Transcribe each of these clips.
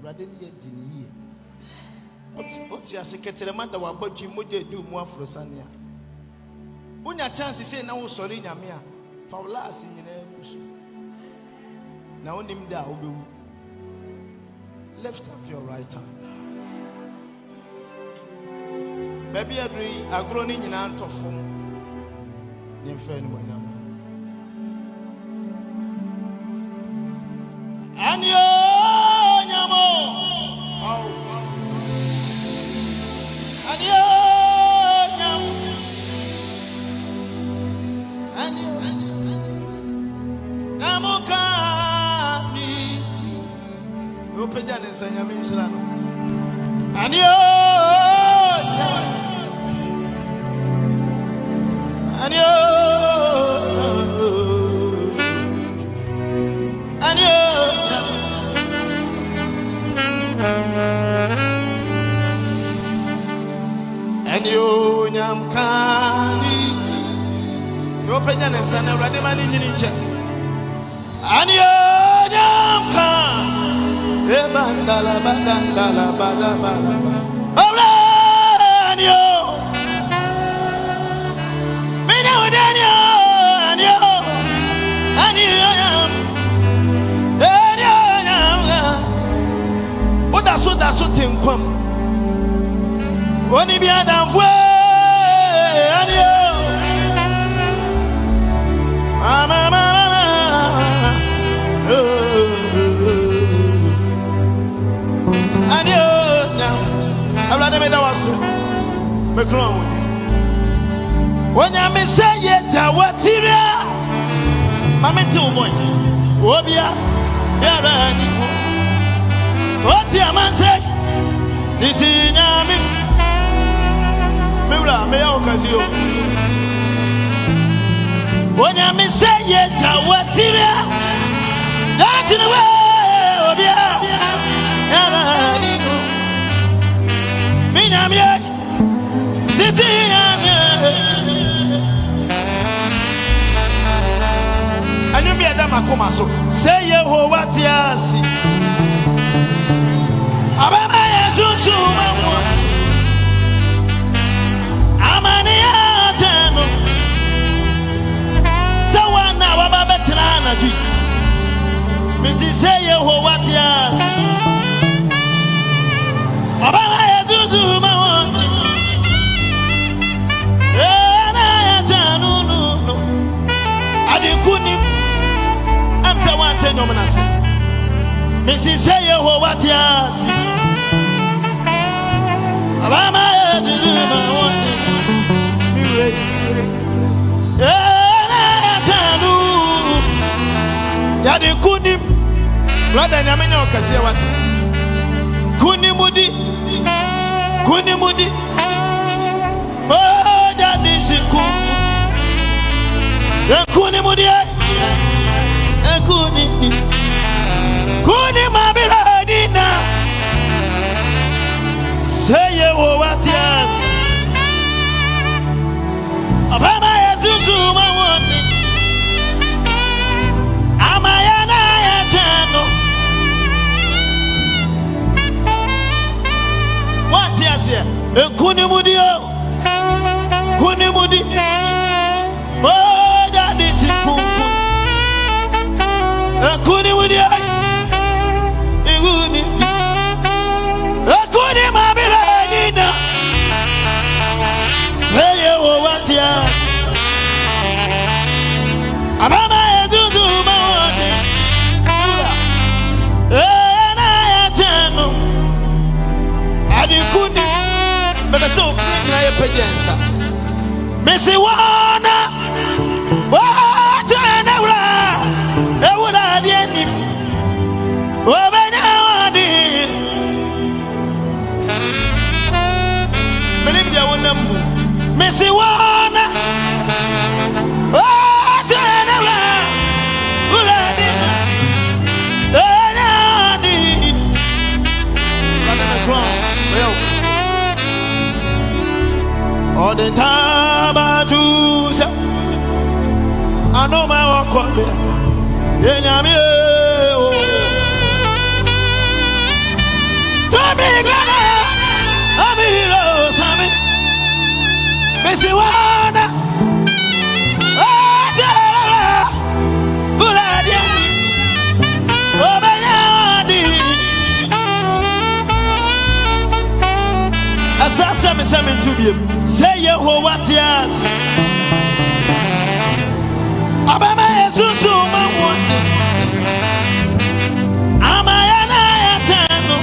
Awurade ne yɛ di ne yie. Wote ase kɛtɛrɛma da w'abɔdwe mogya edi mu aforosane a. Wonya chance sei na wosɔre Nyame a, fa wo laase nyinaa gu so. Na wonim da a wobɛwu. Lift up your right hand. Baabi aduru yi, agorɔ no nyinaa ntɔ fam. Ne mfɛ no monyam. Anionyam o. Aw. Anionyam. Anionyam. Namuka mi. Wopagya ne nsa Nyame nhyira no. Anionyam. Anionyam. Anionyam. Anionyam kani. Wopagya ne nsa na Awurade ma ne nyini nkyɛ. Anionyam ka. Ebandala badandala badabala. Owura anio. Mene udanio anio. Anionyam. Anionyam. Woda so da so te nkwam. Oni bi adamfo anio. Mama mama mama. Anionyam. Awurade meda wo ase. Mekura wo. Onyame sɛ yɛgya watiri a. Ma mente wo voice. Obia biara ni hɔ. Oti amanse titi Nyame. Me wura meyɛ wo kɛse o. Onyame sɛ yɛgya watiri a. Dakyene we obia biara ni hɔ. Me Nyame titi Nyame. Ɛnwom bi a ɛda m'akoma so. Sɛ Yehowa te ase. Ɔbɛma yɛn sunsum amu. Amane atɛn no. Sɛ wɔn a wɔba bɛtena anadwo yi. Mesi sɛ Yehowa te ase. Ɔbɛma yɛn sunsum amu. Ɛna yɛtwɛn no no no. Adeku nim. Ɛm sɛ wante nnwom no ase. Mesi sɛ Yehowa te ase. Ɔbɛma yɛn sunsum amu. Mi wura yi. Ɛna yɛtwɛn no. Yɛde kunim. Brother Nyame nyɛ ɔkɛseɛ wate. Kunimudi. Kunimudi. Mogya de si ku. Kunimudi. Kunimudi. Kunimabira nina. Sɛ Yehowa te ase. Ɔbɛma yɛ sunsum ahoɔden. Ama yɛn a yɛtwɛn no. Woante aseɛ? Nkonimdi o. Nkonimdi. Mogya de si kunkum. Nkonimdi. Nkonimdi. Nkonimabira nina. Sɛ Yehowa te ase. Ɔbɛma yɛ sunsum ahoɔden. Wura. Ɛna yɛtwɛn no. Adeku ni. Bɛbɛ sɛ okunu nyinaa yɛ pɛgya nsa. Mesi wɔn a wɔtwɛn awura ewura adeɛ nim. Wɔbɛnya wɔden. Menim deɛ wonam mu. Mesi wɔn a wɔtwɛn awura wura adeɛ ɛnya wɔden. Awurade me korɔn, ɔyɛ wo kɛse. Ɔde tabatu sɛ anoma wɔkɔbea yɛnyame o. Migana, Amiro, Sami, Misiwana, Atera, Uladia, Obenyadi. Ɛsɛ sɛ me sɛ mento biem sɛ Yehowa te ase. Ɔbɛma yɛ susu ma wɔnte. Ama yɛ na yɛtɛn no.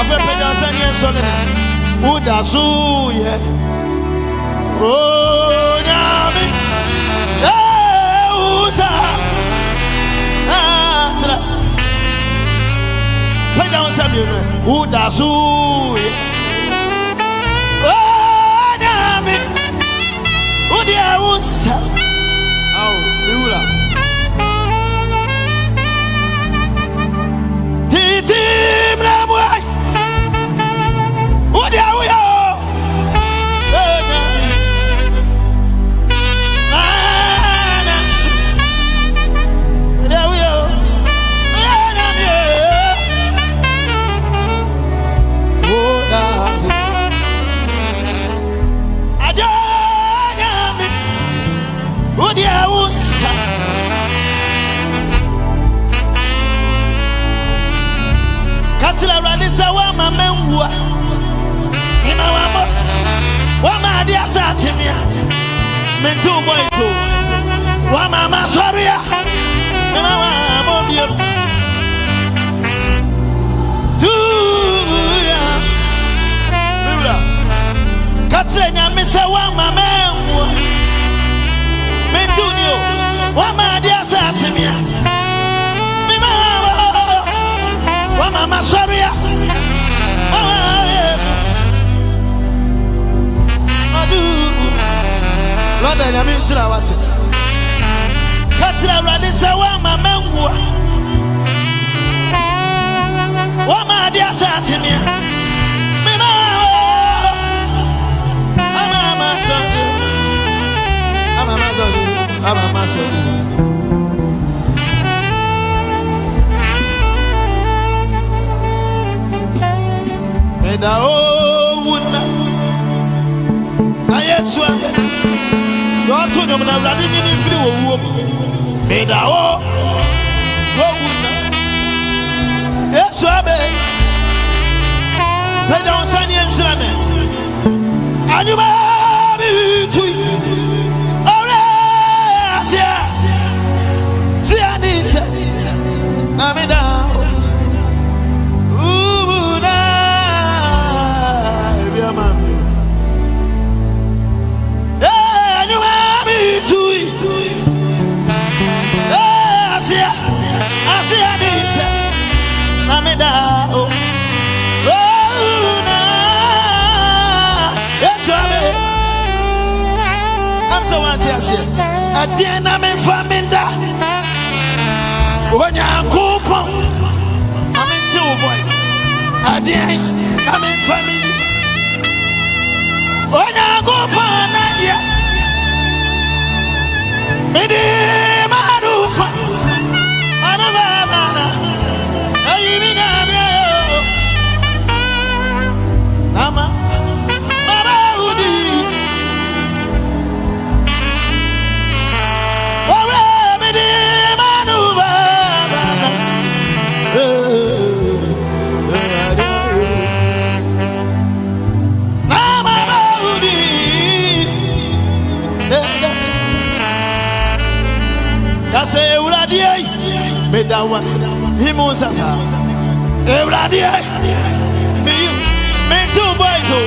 Afei pagya nsa ne yɛnsɔ ne na. Woda so yɛ. Onyame. Ewusa. Atra. Pagya wo nsa mmienu. Woda so yɛ. Onyame. Wode wo nsa. Awo, me wura. Titi mmerɛ mu ai. Wode wo yɛ o. Onyame. Na so. Wode wo yɛ o. Onyame. Woda so. Agya Nyame. Wode wo nsa. Ka kyerɛ Awurade sɛ woama manwu a mema wabɔ woama ade asɛ akye me a mente wo voice o woama masɔre a mema wabɔ bio tuya mewura ka kyerɛ Nyame sɛ woama manwu a mente wo ni o woama ade asɛ akye me a mema wabɔ woama masɔre a mama adu lɔda Nyame nsira wate ka kyerɛ Awurade sɛ woama manwu a woama ade asɛ akye me a mema ama masɔre ama masɔre ama masɔre meda owu na na Yesu a deɛ ɔto nnwom na Awurade nyini mfiri wɔ wuo mu meda o owu na Yesu abe pagya wo nsa ne yɛnsira ne anwuma bi tui ɔwerɛ aseɛ sia ne sɛ na meda owu na ebi ama mi o. Eh, anwuma bi tui Eh, aseɛ aseɛ ne sɛ na meda o owu na Yesu abe am sɛ wante aseɛ ɛdeɛ na memfa menda Onyankopɔn na mente wo voice ɛdeɛ na memfa mendi Onyankopɔn na deɛ mede manufa manubabana ayi mi nyame o ama mama wudi ɔwura mede manubabana na mama wudi kase Ewurade yi meda wase himu nsa saa Ewurade yi meyi mente wo voice o.